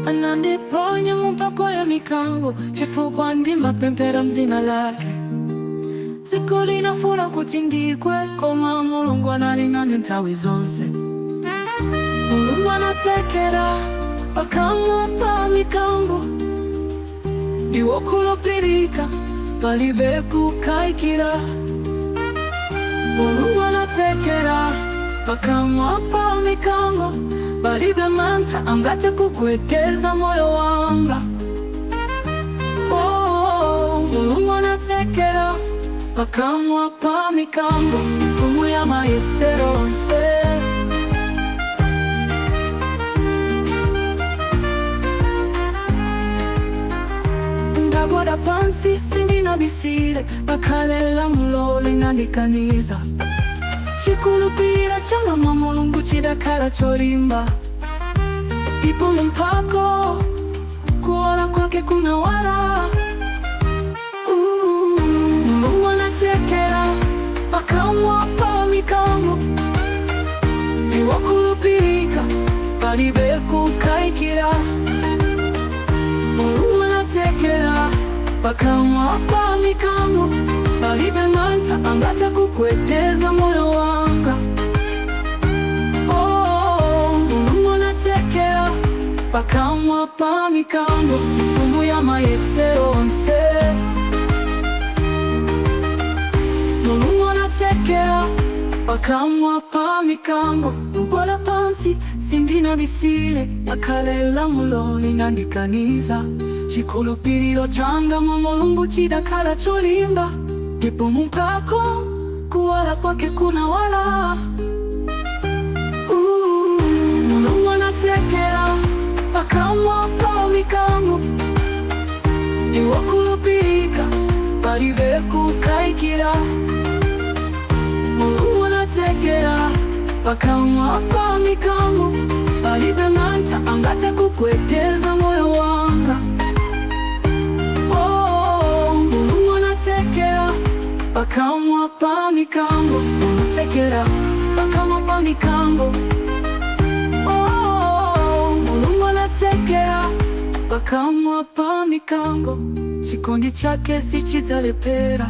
Anandiponya mumphako ya mikango chifukwa ndimapemphera mdzina lake. Dziko linafuna kuti ndigwe, koma Mulungu anali nane nthawi zonse. Mulungu anatsekera pakamwa pa mikango, ndiwokhulupirika, palibe kukaikira. Mulungu anatsekera pakamwa pa mikango, palibe mantha angathe kugwedeza moyo wanga. Oh, Mulungu anatsekera pakamwa pa mikango, mfumu ya mayesero onse. Ndagwada pansi, sindinabisire, ngakhale lamulo linandikaniza. Chikhulupiriro changa mwa Mulungu chidakhala cholimba, ndipo mumphako kuwala kwake kunawala. Mulungu anatsekera pakamwa pa mikango, ndiwokhulupirika, palibe kukaikira. Mulungu anatsekera pakamwa pa mikango, palibe mantha angathe kugwedeza moyo wanga. Oh, Mulungu anatsekera pakamwa pa mikango, mfumu ya mayesero onse. Mulungu anatsekera pakamwa pa mikango, kugwada pansi, sindinabisire, ngakhale lamulo linandikaniza. Chikhulupiriro changa mwa Mulungu chidakhala cholimba, ndipo mumphako kuwala kwake kunawala. Mulungu anatsekera pakamwa pa mikango, ndiwokhulupirika, palibe kukaikira. Mulungu anatsekera pakamwa pa mikango, palibe mantha angathe kugwedeza moyo wanga. Oh, Mulungu anatsekera pakamwa pa mikango, anatsekera pakamwa pa mikango. Oh, Mulungu anatsekera pakamwa pa mikango, chikondi chake sichidzalephera.